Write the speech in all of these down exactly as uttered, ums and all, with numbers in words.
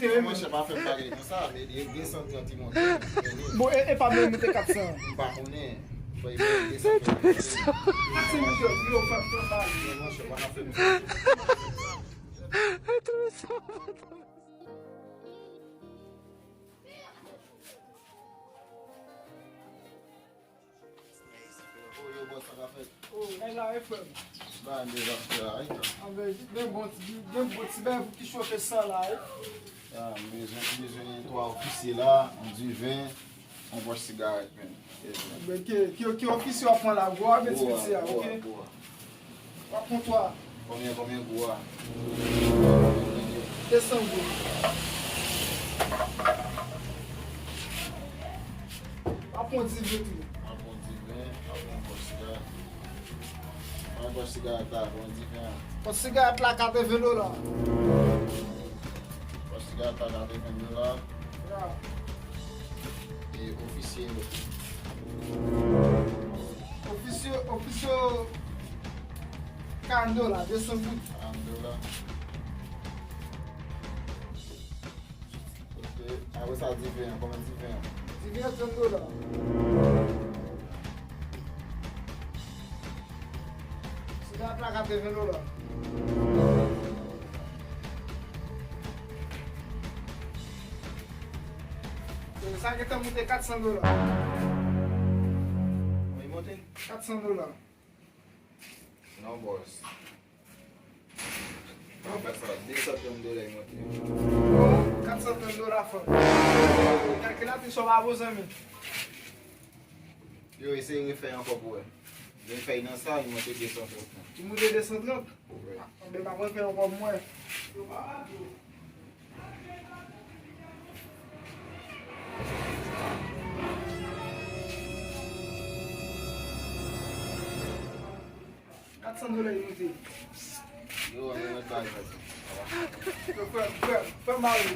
Monchè, pa fè m bagay konsa, men e de san trant li monte. Bon, e, e pa menm monte kat san. M pa konnen. Bon, e de san trant li monte. Kat san monte, yo, fè, fè bagay. Monchè, pa fè m sa. Yo, bòs, sa ka fèt? Oh, e la, e frè m. Ba, m deja fè la, wi. Anben, gen bon ti, gen bon ti bagay pou ki chofe san la, wi. Ya, m bezwen, m bezwen twa ofisye la, yon diven, yon pòch sigarèt, men. Anben, ki, ki, ki ofisye w ap pran la, gwo a, men ti piti a, oke? Gwo a, gwo a. W ap pran twa. Konbyen, konbyen gwo a? De san goud. W ap pran diven tou. W ap pran diven, w ap pran pòch sigarèt. Pran pòch sigarèt la, pran diven an. Pòch sigarèt la, katreven dola. Pòch sigarèt la, katreven dola. Ya. E ofisye yo? Ofisye, ofisye yo, karant dola, de san goud. Karant dola. Ok. Apre sa, diven an, konbyen diven an? Diven an, trant dola. Sigarèt la, katreven dola. Sa gentan moute kat san dola. Konbyen monte? Kat san dola. Non, bòs. An fèt sa, de san trant dola li monte. Bon, kat san trant dola, frè m. Kalkilatris ou pa bon, zanmi. Yo, eseye refè ankò pou wè. Refè nan sa, li monte de san trant. Li monte de san trant? Wi. Anben, m ap refè ankò pou mwen. Kat san dola li moute. Yo, ann mèt bagay sa. Yo, frè, frè, frè m ale.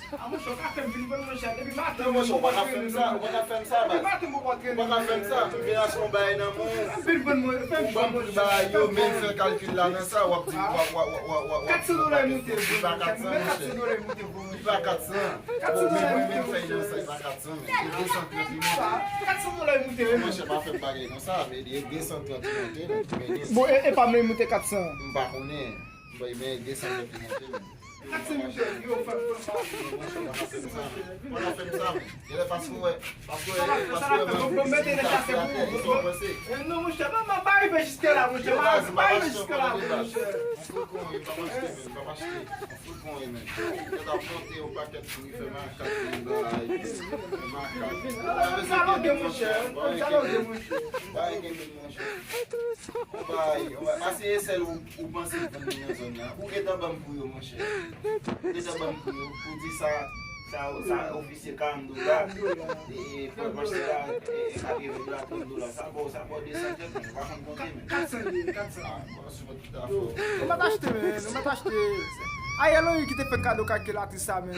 A, monchè, ou ka fè m vin pran, monchè. Depi maten, non, monchè, ou pa ka fè m sa, ou pa ka fè m sa, baz. Depi maten, ou pa ka fè m sa. M vin achte yon bagay nan men w. Vin pran, monchè, fè m pran, monchè. Ou ban m tout bagay yo, men fè kalkil la nan sa, w ap di, w ap, w ap, w ap, w ap, w ap. Kat san dola li moute, li pa kat san, monchè. Kat san dola li moute, li pa kat san. Kat san dola li moute, monchè. Kat san dola li moute, wi. Monchè, pa fè m bagay konsa, men li de san trant li monte, men de san. Bon, e, e pa menm li moute kat san. M pa konnen. Bon, men de san trant li monte, men. Kat san, monchè, yo, fè, fè, fè. Monchè, pa fè m sa, men. Pa fè m sa, men. Genlè paske w wè, paske w wè, paske w wè, mwen mete nan kase pou ou. Non, monchè, pa, pa, pa rive jiske la, monchè. Pa, pa rive jiske la, monchè. Fout konye, pa mache, men, pa mache. Fout konye, men. Yo t ap monte yon pakèt pou li fè makak, li bay. Fè makak. Sa longe, monchè. Sa longe, monchè. Bay gen men, monchè. Konpay, konpay. Pase e sèl ou, ou panse pou mwen nan zòn nan. Ou gentan ban m pou yo, monchè. Ou gentan ban m pou yo. Pou di sa, sa, sa, ofisye karant dola. E, e, pòch sigarèt, e, e, katreven dola, trant dola. Sa ba w, sa ba w de san kèk, men. Ou pa konn konte, men. Kat san, kat san. Ah, bon, sou mwen tout afè. Yo, nou mèt achte, men, nou mèt achte. Ariel Henry ki te fè kado kalkilatris sa, men.